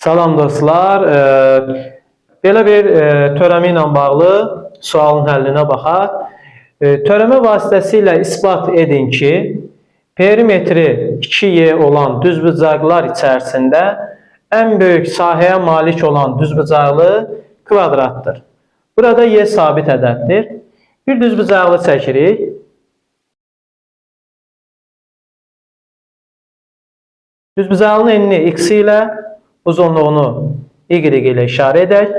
Salam dostlar. Belə bir törəmə ilə bağlı sualın həllinə baxaq. Törəmə vasitəsilə isbat edin ki, perimetri 2y olan düzbucaqlar içərisində ən böyük sahəyə malik olan düzbucaqlı kvadratdır. Burada y sabit ədəddir. Bir düzbucaqlı çəkirik. Düzbucaqlının enini x ilə, uzunluğunu y ilə işarə edək.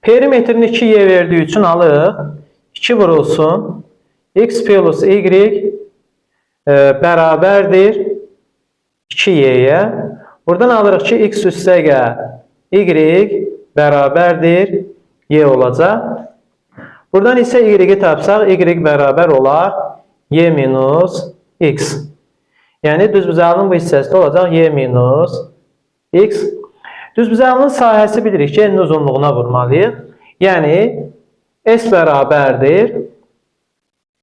Perimetrini 2y verdiyi üçün alırıq. 2 vurulsun. X plus y bərabərdir 2y'yə. Buradan alırıq ki, x üstəgə y bərabərdir y olacaq. Buradan isə y-i tapsaq, y bərabər olar y minus x. Yəni, düzbucaqlının bu hissəsi də olacaq y minus x. Düzbucaqlının sahəsi bilirik ki, n uzunluğuna vurmalıyıq. Yəni, s bərabərdir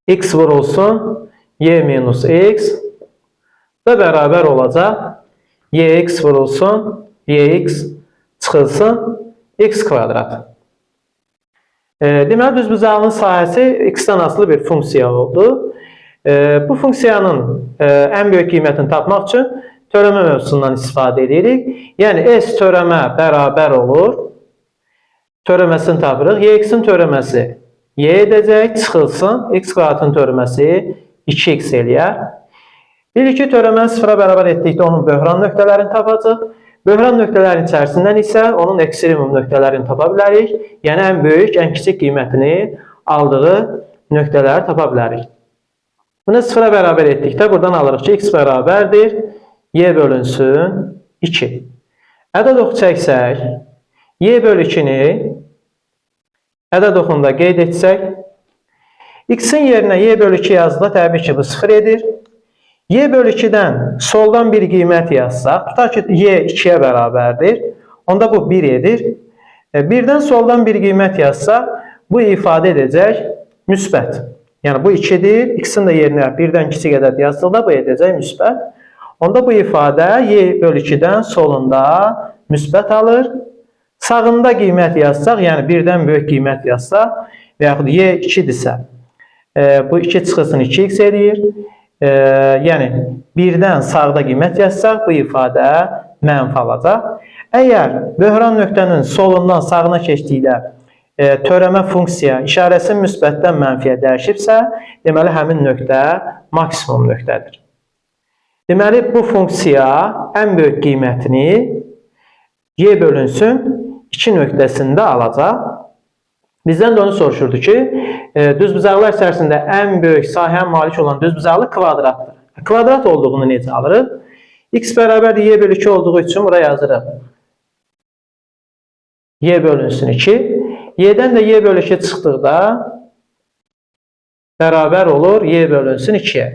x vurulsun y minus x da bərabər olacaq yx vurulsun yx çıxılsın x kvadrat. Deməli, düzbucaqlının sahəsi x-dən asılı bir funksiya oldu. Bu funksiyanın ən böyük qiymətini tapmaq üçün törəmə mövzusundan istifadə edirik. Yəni, S törəmə bərabər olur. Törəməsini tapırıq. Y-in törəməsi y edəcək, çıxılsın. X kvadratın törəməsi 2x eləyər. Bilirik ki, törəməni sıfıra bərabər etdikdə onun böhran nöqtələrini tapacaq. Böhran nöqtələrinin içərisindən isə onun ekstremum nöqtələrini tapa bilərik. Yəni, ən böyük, ən kiçik qiymətini aldığı nöqtələri tapa bilərik. Bunu sıfıra bərabər etdikdə buradan alırıq ki, x bərabərdir y bölünsün 2. Ədəd oxu çəksək, y bölü 2-ni ədəd oxunda qeyd etsək, x-in yerinə y bölü 2 yazdıqda təbii ki, bu 0 edir. Y bölü 2-dən soldan bir qiymət yazsaq, tutaq ki, y 2-yə bərabərdir, onda bu 1 edir. Birdən soldan bir qiymət yazsaq, bu ifadə edəcək müsbət. Yəni, bu 2-dir, x-in də yerinə birdən kiçik ədəd yazdıqda bu edəcək müsbət. Onda bu ifadə y bölü 2-dən solunda müsbət alır. Sağında qiymət yazsaq, yəni birdən böyük qiymət yazsaq və yaxud y 2-dirsə, bu 2 çıxılsın 2x eləyir. Yəni, birdən sağda qiymət yazsaq, bu ifadə mənfi alacaq. Əgər böhran nöqtənin solundan sağına keçdikdə törəmə funksiya işarəsi müsbətdən mənfiyə dəyişibsə, deməli, həmin nöqtə maksimum nöqtədir. Deməli, bu funksiya ən böyük qiymətini y bölünsün 2 nöqtəsində alacaq. Bizdən də onu soruşurdu ki, düzbucaqlar içərisində ən böyük sahəyə malik olan düzbucaqlı kvadratdır. Kvadrat olduğunu necə alırıq? X bərabərdir y bölü 2 olduğu üçün bura yazırıq. Y bölünsün 2. Y-dən də y bölü 2 çıxdıqda bərabər olur y bölünsün 2-yə.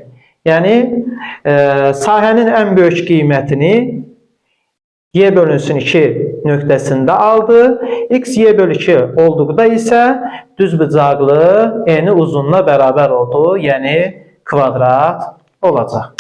Yəni, sahənin ən böyük qiymətini y bölünsün 2 nöqtəsində aldı. X y bölü 2 olduqda isə düzbucaqlı eni uzunluğuna bərabər oldu. Yəni, kvadrat olacaq.